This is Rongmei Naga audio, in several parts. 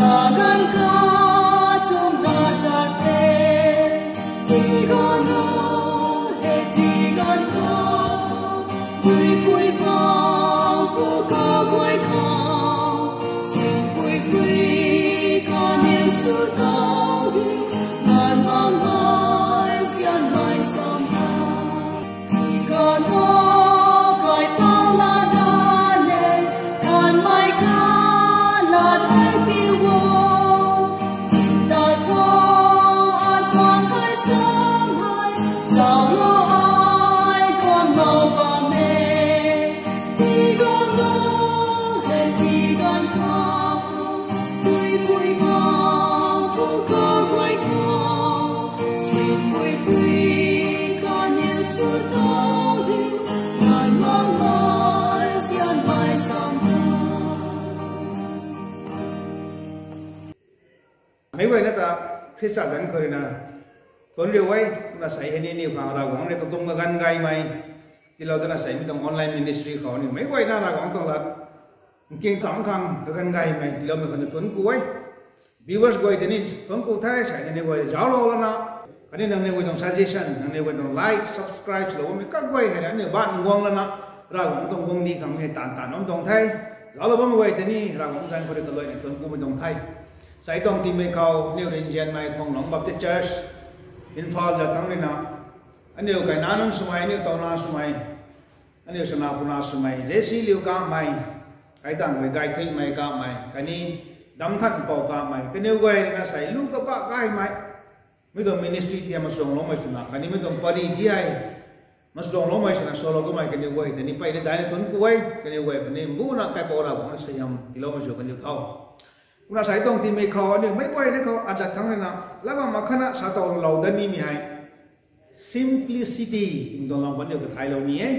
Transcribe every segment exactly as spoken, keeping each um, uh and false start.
Ganv katuang na tat the, tiganv na he tiganv katuang, puipui pang pu kaguay khou, sinpuipui kaniw sw tang di, nganv makmei sianmei sam ha. Tiganv na kai pala da ne, thanmei ka la dai pi wo. Tat tho, atuang kai sam hei, zauclou ai tuang lou bam e. Tiganv na he tiganv katuang, puipui pang pu kaguay khou, sinpuipui kaniw sw tang di, nganv makmei sianmei sam ha. Meic guayna ta Khrista zanc khou rui na thuanc riu e. Kumna sei hei ni aniw khang Ravguangc rui kakum kaganv gaymei tiilou dana sei mi tuang online ministry khou aniu meic guayna Ravguangc tuang lat nking cham khang kaganv gaymei tiiloumei khou ni thuanc ku e. Viewers guay tei ni thuanc ku the, sei nangniw guay zauclou lana, khatni nangniw guay tuang suggestion, nangniw guay tuang like, subscribe swlou bammei kaguay hei aniu ban guang lana, Ravguangc tuang guangcdic khang hei taanv taanv bam tuang the. Zauclou bammei guay tei ni Ravguangc zanc khou rui kaluaina thuanc kumei tuang the. Sei tuang tiimei khou aniu Rinzianmei Khuanglung Baptist Church, Imphal zat thangc rui na, aniu kaina nunc swmei, aniu tauna swmei, aniu chana puna swmei, J C Liu Kamei, kai tang rui Gaithuimei Kamei, khatni Damthanpou Kamei, kaniw guay rui na sei lu kabah gaymei, mi tuang ministry thiam machuangloumei swna, khatni mi tuang pari di hei machuangloumei swna salou kamei kaniw guay tei ni peyna daina thuanc ku e. Kaniw guay puni mbuna kaipouc Ravguangc na suaihiam tiiloumei sw kaniw tho. Kumna sei tuang tiimei khou aniu meic guayna khou azat thangc rui na, lat bam mak khana sa towlou dat nimei hei simplicity twmei tuang lam khou aniu kathaylou ni e.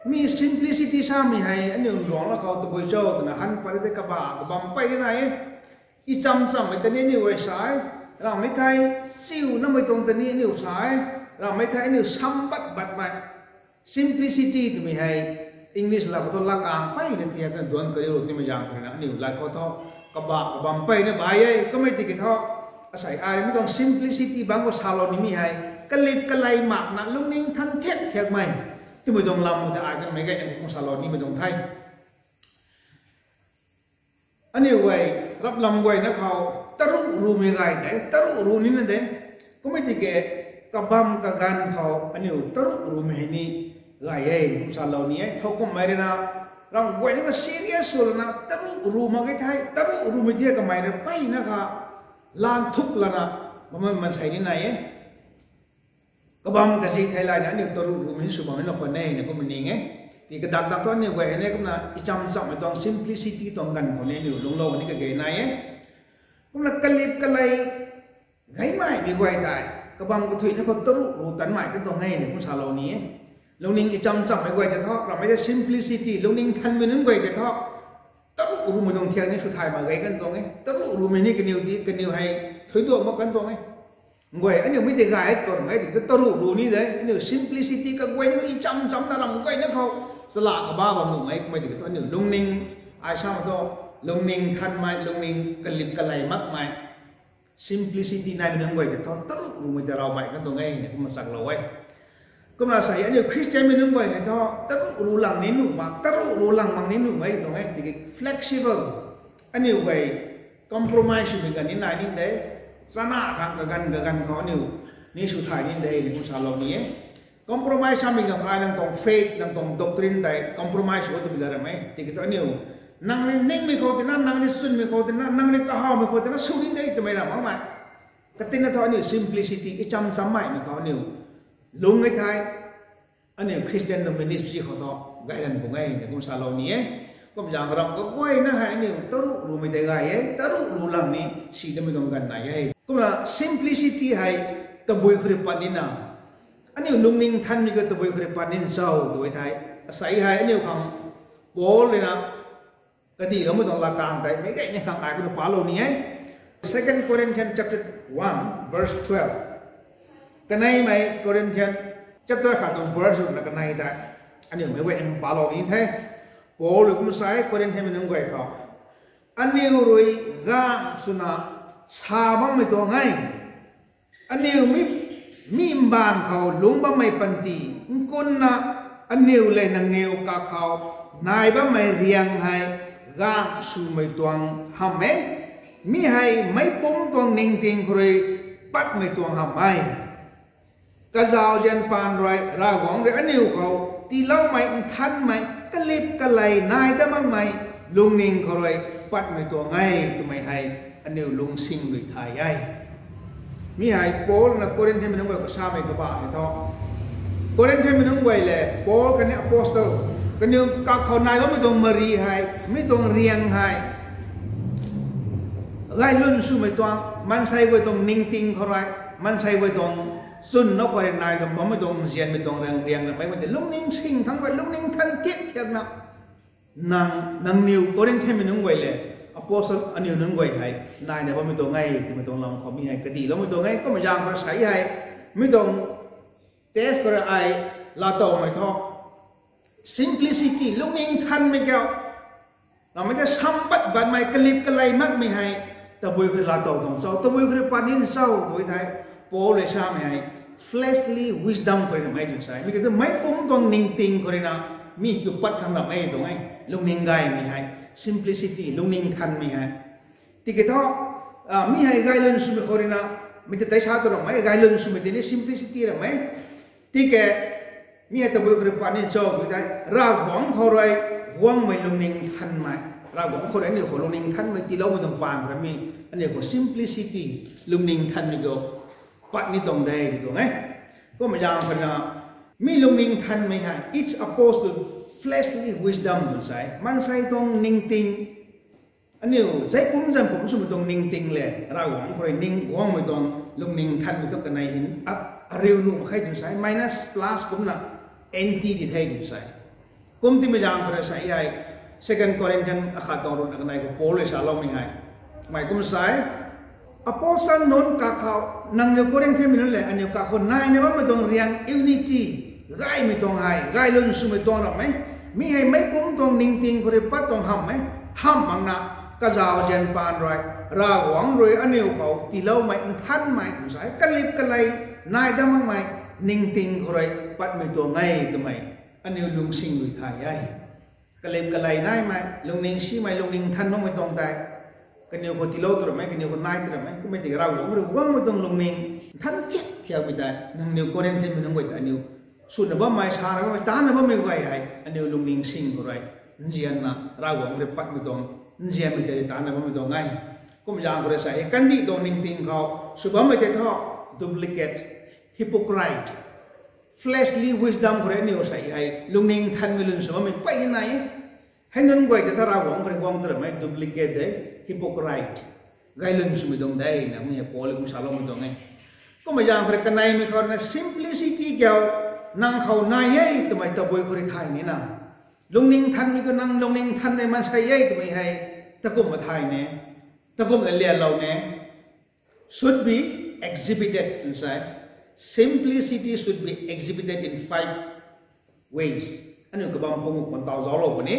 Mi simplicity samei hei aniu nruangc la khou tabui cho twna han pat tei kabah kabam pey ni nai e. Icham chammei ta ni aniu guay sa e. Ramhmei thei chiu namei tuang ta ni aniu sa e. Ramhmei thei aniu sam bat batmei. Simplicity twmei hei English lat khou thu lakang peyna thiak kan duanc kariulou timei zaeng khou rui na aniu lat khou thu kabah kabam peyna bai e. Kummei tiki thu asei ai mi tuang simplicity bangc khou salou nimei hei kalip kalei makna lungning than thiak thiakmei twmei tuang lam khou tei ai kanmei gayna kum salou nimei tuang the. Aniu guay, rap lam guayna khou taruh rumei gay de, taruh ru nina de. Kummei tiki kabam kaganv khou aniu taruh rumei hei ni gay e, kum salou ni e. Thowkumhmei rui na, ram guayna ka serious sw lana taruh ru mak ge thei, taruh rumei thiak kamei rui peyna kha lan thuk lana, mamei mansei ni nai e. Kabam kazi theilayna aniu taruh rumei sw bam nina khwan e na kum ning e. Ti kadak dak thu aniu guay hei ni kumna icham chammei tuang simplicity tuang ganv khou ni aniu lungclou ni kage nai e. Kumna kalip kalei gaymei mi guay tei kabam kathuina khou taruh ru tanmei kan tuang e na kum salou ni e. Lungning icham chammei guay tei thu, ramhmei tei simplicity, lungning thanmei nunc guay tei thu, taruh rumei tuang thiak ni sw thay mak gay kan tuang e. Taruh rumei ni kaniw di, kaniw hei thuiduak mak kan tuang e. Guay aniu mi tei gay tuang e, tiki taruh ru ni de, aniu simplicity kaguay ni icham chamna ram guayna khou chala kabah bam nuhmei kummei tiki thu aniu lungning, ai sa mak thu, lungning thanmei, lungning kalip kalei makmei, simplicity naimei nunc guay tei thu taruh rumei tei rawmei kan tuang e na kum chaklou e. Kumna sei aniu Christianmei nunc guay hei thu taruh ru lang ni nuh mak, taruh ru lang mak ni nuhmei tuang e, tiki flexible, aniu guay compromise swmei ganv ni nai ni de, chana khang kaganv kaganv khou aniu ni sw thay ni de na kum salou ni e. Compromise samei ganv ai nang tuang faith, nang tuang doctrine tei compromise sw twmei la ram e, tiki thu aniu nang rui ningmei khou tina, nang rui chwnmei khou tina, nang rui kahawmei khou tina sw ni de twmei ram makmei. Katina thu aniu simplicity, icham chammeimei khou aniu lung e thei, aniu Christian tuang ministry khou thu gaylan pung e na kum salou ni e. Kum zaeng ram kaguayna hei aniu taruh rumei tei gay e, taruh ru lang ni si tamei tuang ganv nai e. Kumna simplicity hei tabui khou rui pat nina, aniu lungning thanmei khou tabui khou rui pat nin cho tw e thei, asei hei aniu khang Paul rui na kadihloumei tuang lakang tei meic gayna khang ai khou rui palou ni e. Second Corinthians chapter one verse twelve. Kaneimei Corinthian chapter khat tuang verse rui na kanei tei aniu meic guayna palou ni the. Paul rui kum sa e Corinthianmei nunc guay khou, aniu rui gaanv swna sa bammei tuang e. Aniu mi, mi mbaanv khou lungc bammei panty, nkunna aniu lev nangniw kakhou nai bammei riang hei gaanv swmei tuang hamh e. Mi hei meic pumc tuang ningting khou rui patmei tuang hamh e. Kazauzian paan rui Ravguangc rui aniu khou tiiloumei nthanmei kalip kalei nai dat makmei lungning khou rui patmei tuang e twmei hei aniu lungcsing rui thay e. Mi hei Paul na Corinthianmei nunc guay khou samei kabah hei thu, Corinthianmei nunc guay le Paul khatni apostle, kaniw kakhou nai bammei tuang mari hei, mi tuang riang hei gaylwn swmei tuang, maansei guay tuang ningting khou rui, maansei guay tuang chwn na khou rui nai bam bammei tuang nzianmei tuang riang, riang na meic guay tei lungning sing thangc rui lungning than thiak thiakna, nang, nangniw Corinthianmei nunc guay le apostle aniu nunc guay hei naina bammei tuang e twmei tuang lam khou mi hei kadiloumei tuang e. Kumna zaeng khou rui sa hei, mi tuang text khou rui ai laatowmei thu, simplicity, lungning nthanmei kiu, ramei ta sampat batmei kalip kalei makmei hei tabui khou rui laatow tuang cho, tabui khou rui pat ni cho tw thei, Paul rui samei hei fleshly wisdom khou rui ramei tw sa e. Mi kiu thu meic pumc tuang ningting khou rui na mi kiu pat khang ramei tuang e. Lungning gaymei hei simplicity, lungning nthanmei hei. Tiki thu, mi hei gaylwn swmei khou rui na, mi ta tei sa tu ramei, gaylwn swmei tei ni simplicity ramei. Tiki mi hei tabui khou rui pat ni cho tw thei, Ravguangc khou rui guangmei lungning nthanmei, Ravguangc khou rui aniu khou lungning nthanmei tiiloumei tuang paan khou rui mi, aniu khou simplicity, lungning nthanmei kiu pat ni tuang de tw tuang e. Kumna zaeng khou rui na, mi lungning nthanmei hei it's opposed to fleshly wisdom tw sa e. Maansei tuang ningting, aniu zei pumc zan pumc swmei tuang ningting le Ravguangc khou rui ning guangmei tuang lungning nthanmei tuang kanei hin, a, ariu nuh mak khe tw sa e, minus plus kumna anti di the tw sa e. Kum timei zaeng khou rui sa hei, Second Corinthian akhat tuang ruhna kanei khou Paul rui saloumei hei, mei kum sa e, apostle nunc kakhou, nangniw Corinthianmei nunc le aniu kakhou naina bammei tuang riang unity, gaymei tuang hei gaylwn swmei tuang ramei. Mi hei meic pumc tuang ningting khou rui pat tuang hamh e. Hamh makna kazauzian paan rui, Ravguangc rui aniu khou tiiloumei nthanmei tw sa e, kalip kalei nai dat makmei ningting khou rui patmei tuang e twmei aniu lungcsing rui thay e. Kalip kalei naimei, lungning simei, lungning nthan makmei tuang tei, kaniw khou tiilou tu ramei, kaniw khou nai tu ramei, kummei tiki Ravguangc rui guangmei tuang lungning nthan thiak thiakmei tei nangniw Corinthianmei nunc guay ta aniu swna bammei, sana bammei, tana bammei guay hei aniu lungning sing khou rui nzianna Ravguangc rui patmei tuang, nzianmei tei tana bammei tuang e. Kum zaeng khou rui sa e, kandih tuang ningting khou sw bammei tei thu duplicate, hypocrite, fleshly wisdom khou rui aniu sa hei lungning nthanmei lun sw bammei pey nai e. Hei nunc guay tei thu Ravguangc khou rui guang tu ramei duplicate de, hypocrite, gaylwn swmei tuang de na mi hei Paul kum saloumei tuang e. Kumna zaeng khou rui kaneimei khou rui na simplicity kiu, nang khou nai e twmei tabui khou rui thay nina, lungning nthanmei kiu nang lungning nthanmei maansei e twmei hei takumna thay ne, takumna lianlou ne, should be exhibited tw sa e. Simplicity should be exhibited in five ways. Aniu kabam phung khou taw zauclou puni.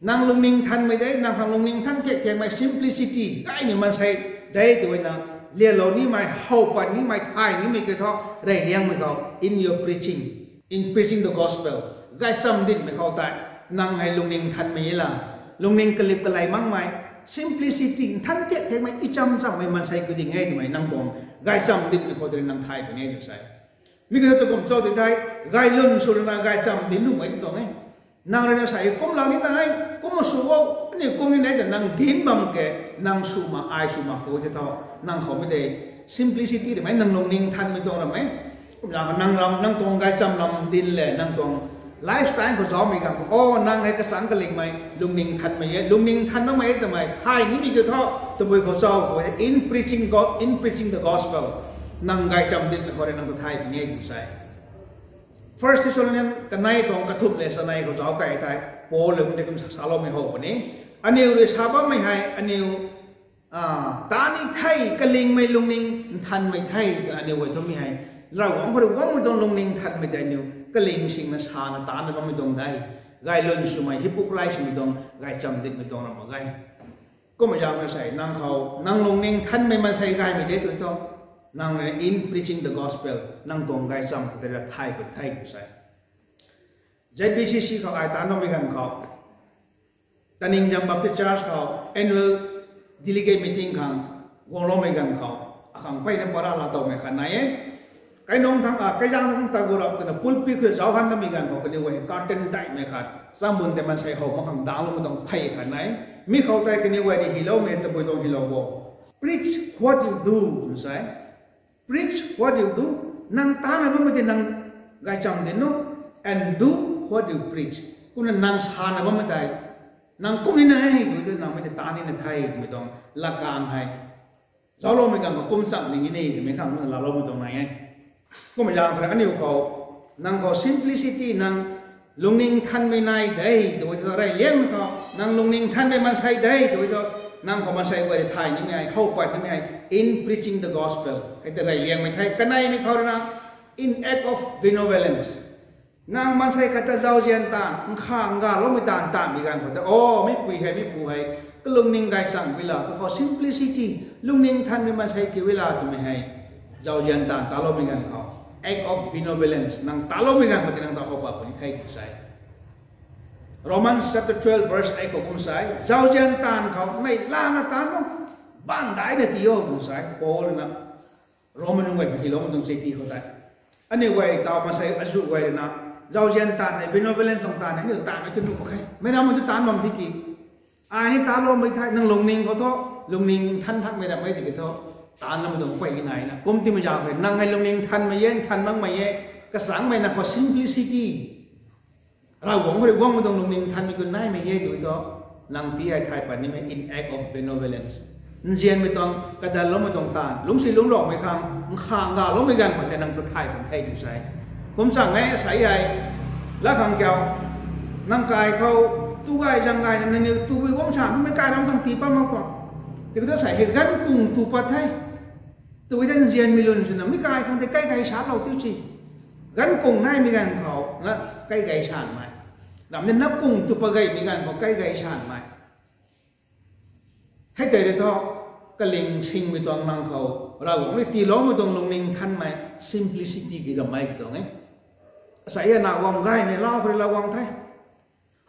Nang lungning nthanmei de, nang khang lungning nthan thiak thiakmei simplicity gaymei maansei de twna lianlou nimei, how pat nimei, thay nimei kiu thu, rey liangmei khou in your preaching, in preaching the gospel, gaychamv dinhmei khou tei nang hei lungning nthanmei e la, lungning kalip kalei makmei, simplicity, nthan thiak thiakmei, icham chammei maansei kiu ding e twmei nang tuang gaychamv dinhmei khou tei nang thay puni tw sa e. Mi kiu thu takum cho tw thei, gaylwn sw lana gaychamv dinc nuhmei ti tuang e. Nang rui na sa e, kumlou ni nai, kum sw o, aniu kum ni nai ta nang dinc bam ke, nang sw mak, ai sw mak tu tei thu, nang khoumei tei simplicity ramei, nang lungning nthanmei tuang ramei. Kumna nang ram, nang tuang gaychamv lam dinc le, nang tuang lifestyle khou zaumei ganv khou, o, nang hei kachangc kalingmei lungning nthanmei e, lungning nthan makmei e twmei thay nimei kiu thu, tabui khou cho khou e, in preaching God, in preaching the gospel, nang gaychamv dinhmei khou rui nang ta thay puni e tw sa e. First Thessalonian kanei tuang kathumh le chanei khou zauc key thei, Paul rui kum tei kum sa, saloumei how puni. Aniu rui sa bammei hei aniu, a, ta ni the, kalingmei lungning nthanmei the twna aniu guay thu mi hei, Ravguangc khou rui guangmei tuang lungning nthanmei tei aniu kaling singna sana tana bammei tuang de. Gaylwn swmei, hypocrite swmei tuang, gaychamv dinhmei tuang ram mak ge. Kumna zaeng rui sei, nang khou, nang lungning thanmei maansei gaymei de tw thu, nang rui in preaching the gospel, nang tuang gaychamv khou tei ra thay pun the tw sei. Z B C C khou ai taanc bammei ganv khou, Taningzam Baptist Church khou annual delegate meeting khang guangloumei ganv khou, akhang peyna para laa towmei khat nai e. Kainung thangc, a, kaizaeng thangc ta gu rap twna pulpit khou zauc han namei ganv khou kaniw guay curtain daihmei khat, chambun tei maansei how mak khang dangcloumei tuang phey khat nai e. Mi khou tei kaniw guay ni hyloumei tabui tuang hylou bo. Preach what you do, tw sei. Preach what you do. Nang taanna bammei tei nang gaychamv dinc o, and do what you preach. Kumna nang sana bammei tei, nang kum nina e tw thu nang mei tei taanc nina the twmei tuang latkaeng hei zaucloumei ganv khou kum cham ning e twmei khang kumna laaloumei tuang nai e. Kumna zaeng khou aniu khou, nang khou simplicity, nang lungning thanmei nai de tw thu reyliangmei khou, nang lungning thanmei maansei de tw thu, nang khou maansei guay rui thay nimei hei, how pat nimei hei, in preaching the gospel hei ta reyliangmei the. Kaneimei khou rui na, in act of benevolence. Nang maansei khat ta zauzian taanv, nkhavh ngaloumei taanv taanvmei ganv khou tei, o, mi pui hei, mi pu hei, kalungning gaychamv wi la, kakhou simplicity, lungning thanmei maansei kiu wi la twmei hei, zauzian taanv taloumei ganv khou, act of benevolence, nang taloumei ganv khou tei nang ta how pat puni the tw sei. Romans chapter twelve verse eight khou kum sei, zauzian taanv khou nei lana taanv o, baanv daina tii o tw sei, Paul na Roman nunc guay ta hyloumei tuang chiti khou tei. Aniu guay taw maansei azuh guay rui na, zauzian taanv hei, benevolence tuang taanv hei, aniu taanvmei thu nuh mak khe. Meic rammei thu taanc bam tiki, ai ni taloumei thei, nang lungning khou thu, lungning than thakmei rammei tiki thu, taanvloumei tuang pey nai na. Kum timei zaeng khou, nang hei lungning thanmei e, nthan makmei e, kachangmei na khou simplicity. Ravguangc khou rui guangmei tuang lungning nthanmei ku naimei e tw thu, nang tii hei thay pat nimei in act of benevolence. Nzianmei tuang, kadanloumei tuang taanv, lungcsi lungcloumei khang, nkhavh ngaloumei ganv khou tei nang ta thay pun the tw sei. Kum chang e, asei hei, lat khang kiu, nang kai khou, tu gay zang gayna nangniw tabui guang sa, meic kai ram khang tii pat mak tuang. Tiki thu asei hei ganv kung tu pat the. Tw thei nzianmei lun swna meic kai khang tei kai gay salou tiu si. Ganv kung naimei ganv khou na kai gay sanmei. Ram ni nap kung tu pat gaymei ganv khou kai gay sanmei. Hei tei rui thu, kaling singmei tuang nang khou, Ravguangc rui tiiloumei tuang lungning nthanmei, simplicity ki rammei ti tuang e. Asei hei na guang gaymei lau khou rui lau guang the.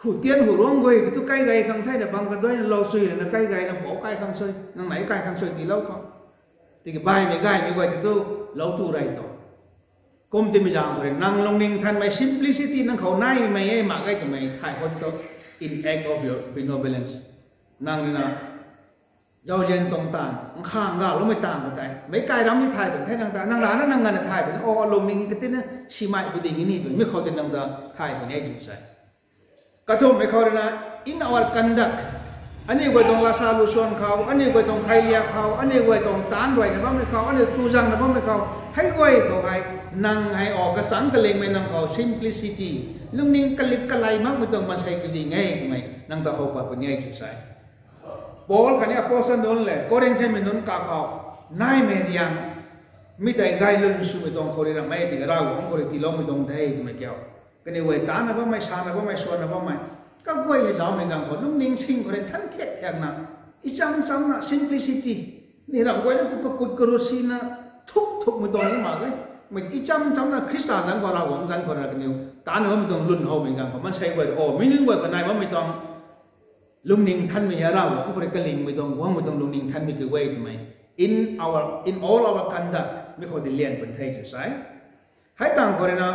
Hu tian hu ruang guay tei thu kai gay khang the na bang kaduaina lou chui lana kai gayna pou kai khang sui, nang nai kai khang sui tiilou khou. Tiki baihmei gaymei guay tei thu lou tu rey tuang. Kum timei zaeng khou rui nang lungning nthanmei simplicity nang khou naimei e mak ge twmei thay khou thu in act of your benevolence. Nang rui na zauzian tuang taanv, nkhavh ngaloumei taanv khou tei, meic kai ram ni thay pun the nang ta, nang rana nang nganvna thay pun, o, alungning katina simei bu ding ni tw, mi khou tei nang ta thay pun e tw sei. Kathumhmei khou rui na, in our conduct. Aniu guay tuang lasa lusuan khou, aniu guay tuang khailiak khou, aniu guay tuang taanc ruayna bammei khou, aniu tu zangna bammei khou, hei guay khou hei, nang hei o kachangc kalingmei nang khou simplicity, lungning kalip kalay makmei tuang maansei ku ding e twmei nang ta how pat puni e tw sei. Paul khatni apostle nunc le Corinthianmei nunc kakhou naimei riang, mi tei gay lun swmei tuang khou rui rammei tiki Ravguangc khou rui tiiloumei tuang de twmei kiu. Kaniw guay taanvna bammei, sana bammei, suanna bammei, kaguay hei zaumei ganv khou lungning sing khou rui nthan thiak thiakna, icham chamna, simplicity, ni ram guayna khou kakut karut sina, thuk thukmei tuang ni mak e. Mei icham chamna Khrista zanc khou, Ravguangc zanc khou rui kaniw taanvna bammei tuang lun howmei ganv khou maansei guay, o, mi nunc guay khou nai bammei tuang lungning nthanmei hei Ravguangc khou rui kalingmei tuang, guangmei tuang lungning nthanmei kiu e twmei, in our, in all our conduct mi khou tei lian pun the tw sei. Hei tangv khou rui na,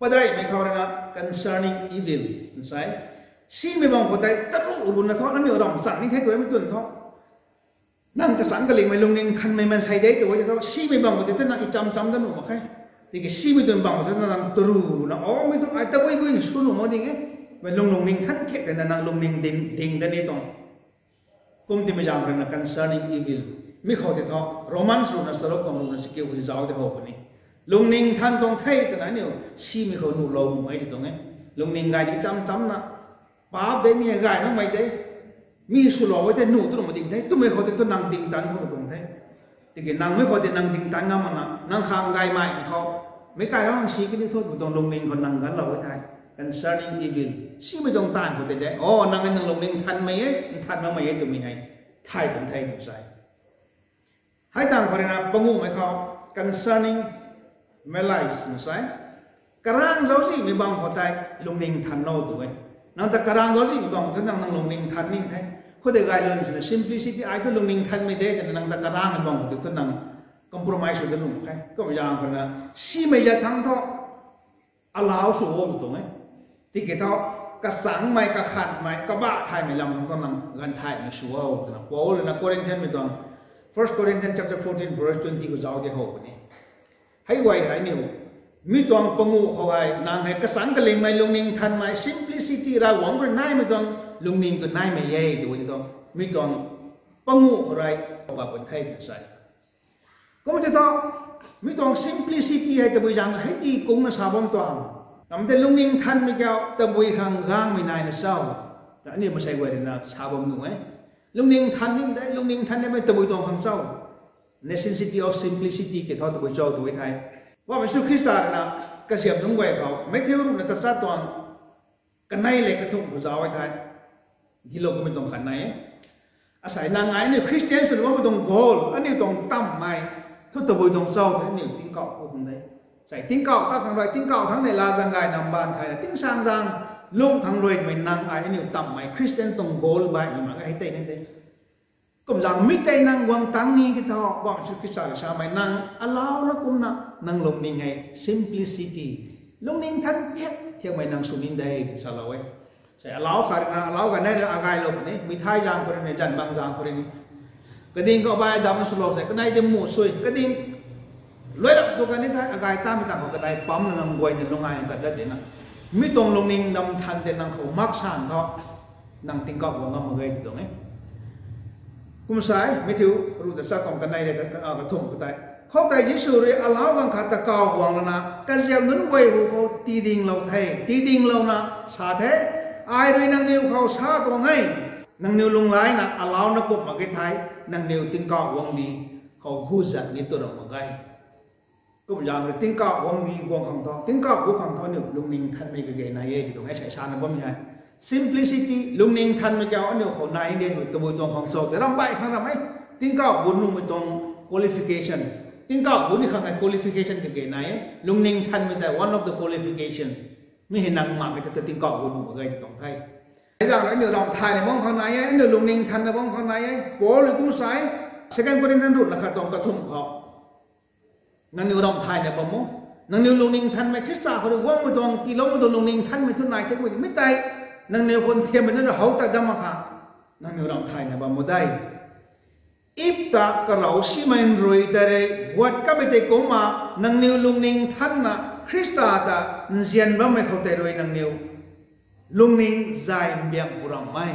padeihmei khou rui na, concerning evil tw sei. Simei bam khou tei taruh ruhna thu, nangniw ram chang ni the twmei twn thu, nang kachangc kalingmei lungning nthanmei maansei de tw e tei thu, simei bam khou tei thu nang icham cham da nuh mak khe. Tiki simei twn bam khou tei nang taruh ruhna, o, mi thu ai tabui bui sw nuh mak ding e. Mei lung lungning nthan thiak tei na nang lungning ding, ding da ni tuang. Kum timei zaeng rui na concerning evil. Mi khou tei thu, Romans ruhna charuk tuang ruhna chakiu khou zauc tei how puni. Lungning nthan tuang the twna aniu simei khou nuhlou nuh e ti tuang e. Lungning gay ni cham chamna, paap de mi hei gay makmei de, mi swlou e tei nuh tu nuh mak ding the, twmei khou tei thu nang ding tanc khou tuang the. Tiki nang mei khou tei nang ding tanc ngam makna, nang khang gaymei khou, meic kai ram si kani thu, mi tuang lungning khou nang ganclou e thei. Concerning evil. Simei tuang taanv khou tei de. O, nang e nang lungning nthanmei e, nthan makmei e twmei hei thay bam the tw sa e. Hei tangv khou rui na panguhmei khou concerning malice tw sa e. Karang zauczihmei bam khou tei lungning nthan no tw e. Nang ta karang zauczihmei bam khou tei nang, nang lungning nthan ning the. Khou tei gay lun swna simplicity ai thu lungning nthanmei de twna nang ta karangmei bam khou tei thu nang compromise sw da nuh khe. Kum zaeng khou na simei zat thangc thu allow sw o tw tuang e. Tiki thu kachangmei, kakhanhmei, kabah thaymei lam khang thu nang ganv thaymei sw o twna Paul na Corinthianmei tuang, First Corinthians chapter fourteen verse twenty khou zauc de how puni. Hei guay hei niu, mi tuang panguh khou hei nang hei kachangc kalingmei, lungning nthanmei, simplicity, Ravguangc rui naimei tuang lungning tu naimei e tw e tuang, mi tuang panguh khou rui pa pun the tw sa e. Kum tei thu, mi tuang simplicity hei tabui zaeng hei ti kungna sa bam tuang. Ram tei lungning nthanmei kiu tabui khang gangmei naina cho? Aniu masei guay rui na sa bam nuh e. Lungning nthan ning de, lungning nthan nimei tabui tuang khang cho? Necessity of simplicity ke thu tabui cho tw e thei, Poubauhmei Jisu Khrista rui na kaziap nunc guay khou Matthew ruhna tachat tuang kanei le kathumh khou zauc e thei, dilou kamei tuang khat nai e. Asei nang ai aniu Christian swna bammei tuang goal, aniu tuang tammei thu tabui tuang cho thei aniu tingkauh ku khang de. Sei tingkauh ta khang rui, tingkauh thangc nei laa zaeng gay nam baanv thayna tingsaengzaeng lungh khang ruimei nang ai aniu tammei Christian tuang goal baihmei mak ge hei tei ni de. Kum zaeng mi tei nang guang tangc ni ti thu, Poubauhmei Jisu Khrista rui samei nang alauc na kumna nang lungning hei simplicity, lungning nthan thiak thiakmei nang sw ning de tw salou e. Sei alauc khat rui na, alauc kanei rui agaylou puni, mithai zaeng khou rui ni, zanc bang zaeng khou rui ni, kading khou bai dam na swlou sei kanei di mu sui, kading luai rap tu kan ni thei, agay tamei tang khou kanei pamcna nang guayna lung ai tat dat dina, mi tuang lungning nthan tei nang khou mak san thu, nang tingkauh guang ngam mak ge tw tuang e. Kum sa e, Matthew ruhna tachat tuang kanei le kathumh khou tei, khoutei Jisu rui alauc ganv khat ta kaw guang lana kaziap nunc guay hu khou tidinglou the, tidinglouna sa the, Ai rui nangniw khou sa tuang e, nangniw lunghlaicna alauc na kumh mak ge thei, nangniw tingkauh guangcdic khou hu zat ni tu ram mak ge. Kum zaeng rui tingkauh guangcdic guang khang thu, tingkauh gu khang thu aniu lungning nthanmei kage nai e tw tuang e. Sei sana bammei hei simplicity, lungning nthanmei kiu aniu khou nai de tw tabui tuang khang cho tei ram baih khang ram e. Tingkauh gu nuhmei tuang qualification, tingkauh gu ni khang hei qualification kage nai e. Lungning nthanmei tei one of the qualification. Mi hei nang mak ge ta tingkauh gu nuh mak ge tw tuang the. Hei zaeng rui aniu ramh thayna bam khang nai e, aniu lungning nthanna bam khang nai e. Paul rui kum sa e, Second Corinthians ruhna khat tuang kathumh khou, nangniw ramh thayna bam o, nangniw lungning nthanmei, Khrista khou rui guangmei tuang tiiloumei tuang lungning nthanmei thu nai thekmei mi tei, nangniw khou nthiammei nunc rui how tat dam mak kha, nangniw ramh thayna bam o de. Ip ta karau simei nrui tei rui guat kamei tei kumcna, nangniw lungning nthanna Khrista ta nzian bammei khou tei rui nangniw lungning zay mbiang pu ram e.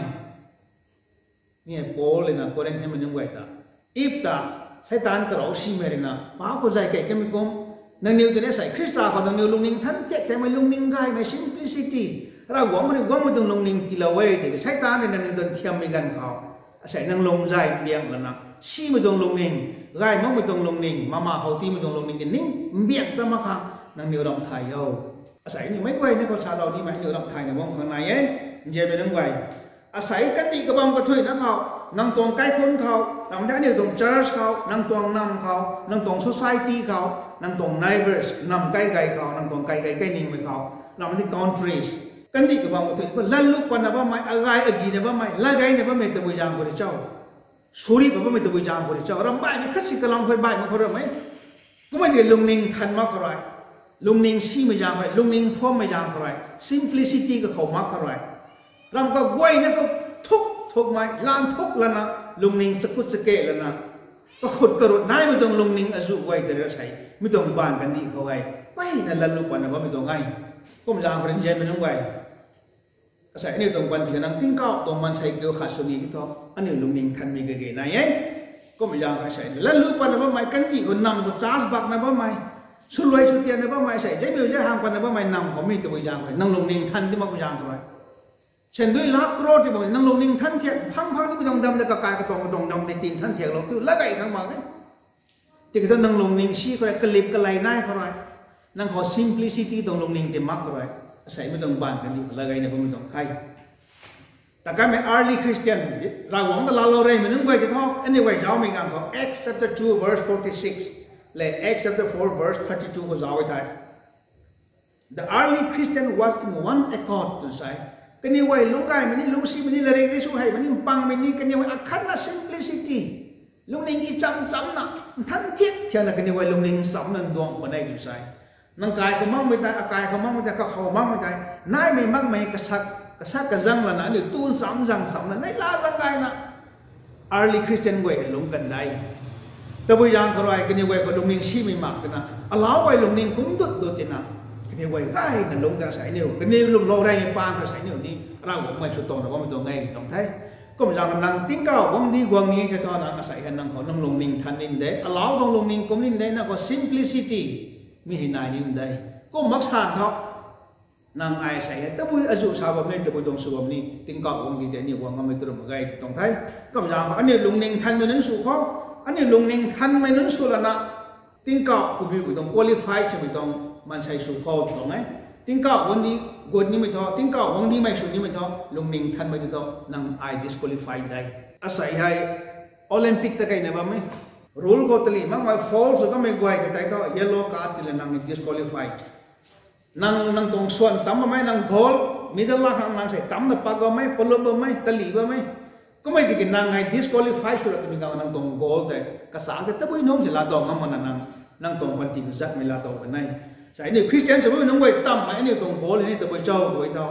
Mi hei Paul rui na Corinthianmei nunc guay ta, ip ta, Seitaan karau simei rui na pa khou zay kei kamei kum, nangniw tei ni sei Khrista khou nangniw lungning nthan thiak thiakmei, lungning gaymei, simplicity, Ravguangc rui guangmei tuang lungning tiilou e tiki Seitaan rui nangniw tuang nthiammei ganv khou, asei nang lung zay mbiang lana, simei tuang lungning, gay makmei tuang lungning, mama khou tiimei tuang lungning tei ning mbiang ta mak khang nangniw ramh thay o. Asei aniu meic guay ni khou salou nimei aniu ramh thayna bam khang nai e, nzianmei nunc guay. Asei kandih kabam kathuicna khou, nang tuang kaikhunc khou, ram tei aniu tuang church khou, nang tuang nam khou, nang tuang society khou, nang tuang neighbors, nam kai gay khou, nang tuang kai gay kai ningmei khou, ram tei countries, kandih kabam kathuicna khou latlu patna bammei, agay agina bammei, lat gayna bammei tabui zaeng khou rui cho? Suri pa bammei tabui zaeng khou rui cho? Ram baihmei khat si kalam khou baihmei khou ram e. Kummei tei lungning nthan mak khou rui, lungning simei zaeng khou rui, lungning phuammei zaeng khou rui, simplicity kakhou mak khou rui, ram kaguayna khou thuk thukmei, lan thuk lana, lungning chakut chake lana, kakhut karut naimei tuang lungning azuh guay tei rui sei mi tuang baanv kandih khou e, mpeyna latlu patna bammei tuang e. Kum zaeng khou rui nzianmei nunc guay, asei aniu tuang panty khou nang tingkauh tuang maansei kiu khat sw ni ti thu, aniu lungning nthanmei kage nai e. Kummei zaeng khou sei latlu patna bammei, kandih khou nam khou charge bakna bammei, swluai sw tianna bammei, sei zeimiu zai hang patna bammei nam khou mi tabui zaeng khou nang lungning nthan ti mak zaeng khou rui, syan dui lakh crore ti bam nang lungning nthan thiak phang phang nimei tuang dam tei kakai katuang katuang dam tei ti nthan thiaklou tu lat gay khang mak e. Tiki thu nang lungning si khou rui, kalip kalei nai khou rui, nang khou simplicity tuang lungning ti mak khou rui, Asei mei tuang baan kaniw lagayna bammei tuang the. Takamei early Christian, Ravguangc ta laalou reymei nunc guay tei thu, aniu guay zaumei ganv khou Acts chapter two verse forty six, le Acts chapter four verse thirty two khou zauc e thei, the early Christian was in one accord twna sa e. Kaniw guay lungcgaymei ni, lungcsimei ni, latrik ri sw heimei ni, mpangmei ni, kaniw guay akhatna simplicity, lungning i cham chamna, nthan thiak thiakna kaniw guay lungning chamna nduang khwan e twna sa e. Nang kai khou makmei tei, akai khou makmei tei, kakhou makmei tei, naimei makmei kasak, kasak kazang lana aniu tu ncham zang chamna, neihla zang gayna early Christian guay hei lungc kan de. Tabui zaeng khou rui kaniw guay khou lungning simei mak twna, alau guay lungning kumdut dut tina, kaniw guay gayna lungc ta sa aniu, kaniw lwmlou reymei paan khou sa aniu ni Ravguangc mei sw towna bammei tuang e ti tuang the. Kum zaeng nang tingkauh guangcdic guang ni the thu nang asei hei nang khou nang lungning than ni de, alau tuang lungning kum ni de, nang khou simplicity mi hei nai ni de. Kum mak san thu nang ai sei hei tabui azuh sa bam ni, tabui tuang sw bam ni, tingkauh guangcdic tei aniu guang ngammei tu ram mak ge ti tuang the. Kum zaeng khou aniu lungning thanmei nunc sw khou, aniu lungning thanmei nunc sw lana, tingkauh kubiu tuang qualify swmei tuang maansei sw khou ti tuang e. Tingkauh guangcdic guang nimei thu, tingkauh guangcdicmei sw nimei thu, lungning thanmei ti thu nang ai disqualify de. Asei hei Olympic ta keyna bammei rule khou tali makmei foul sw kamei guay ta tei thu yellow card tila nang disqualify. Nang, nang tuang swan tam bammei, nang gold medal la khang nang sei tamna pak bammei, palup bammei, tali bammei, kummei tiki nang hei disqualify sw ra twmei ganv nang tuang gold tei kachang tei tabui nungc si laatow ngam makna nang, nang tuang panty khou zatmei laatow kan e. Sa aniu Christian sw bammei nunc guay tamhmei aniu tuang gold hei ni tabui cho tw e thu,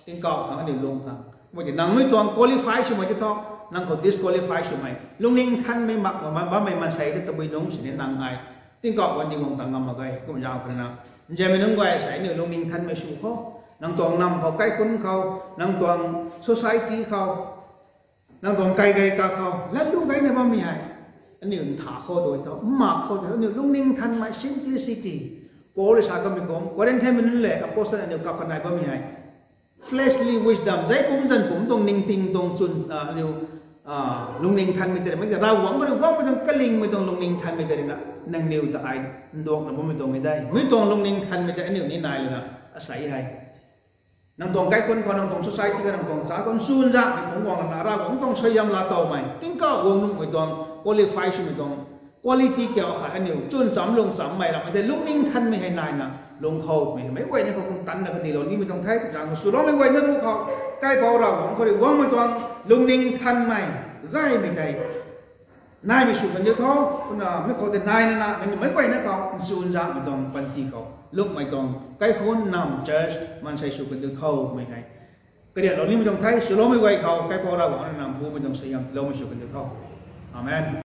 tingkauh khang aniu lung khang, kummei tiki nang mei tuang qualify swmei ti thu, nang khou disqualify swmei, lungning thanmei mak, mak, mak, bammei maansei tei tabui nungc sini nang ai tingkauh guangcdic guang ta ngam mak ge. Kum zaeng khou na, nzianmei nunc guay sei aniu lungning thanmei sw khou, nang tuang nam khou, kaikhunc khou, nang tuang society khou, nang tuang kai gay ka khou latlu gayna bammei hei aniu ntha khou tw e thu, mak khou tw e thu, aniu lungning thanmei simplicity. Paul rui sa kamei kum, Corinthian mei nunc le apostle aniu kakhou nai bammei hei fleshly wisdom, zai pumc zan pumc tuang ningting tuang chwn, aniu lungning thanmei tei ri, mei Ravguangc khou rui guangmei tuang kalingmei tuang lungning thanmei tei rina, nangniw ta ai nduakna bammei tuang e de. Mei tuang lungning thanmei tei aniu ni nai lana, asei hei nang tuang kaikhunc khou, nang tuang society khou, nang tuang cha khou nchun zaengmei khou guang lana, Ravguangc tuang suaihiam laatowmei, tingkauh guang nuhmei tuang qualify swmei tuang quality kiu khat aniu chwn cham lung chammei rammei tei lungning thanmei hei naina lung khoumei hei meic guayna khou kum tanna kadihlou nimei tuang the. Zaeng khou swloumei guayna ruc khou, kaipouc Ravguangc khou rui guangmei tuang lungning thanmei gaymei tei naimei sw kan diu tho. Kumna mei khou tei naina na, mei, meic guayna khou nchun zaengmei tuang panty khou, lungmei tuang, kaikhunc, nam, church maansei sw kan diu tho mei hei kariaklou nimei tuang the. Swloumei guay khou kaipouc Ravguangc rui nang bumei tuang suaihiam tiiloumei sw kan diu tho. Amen.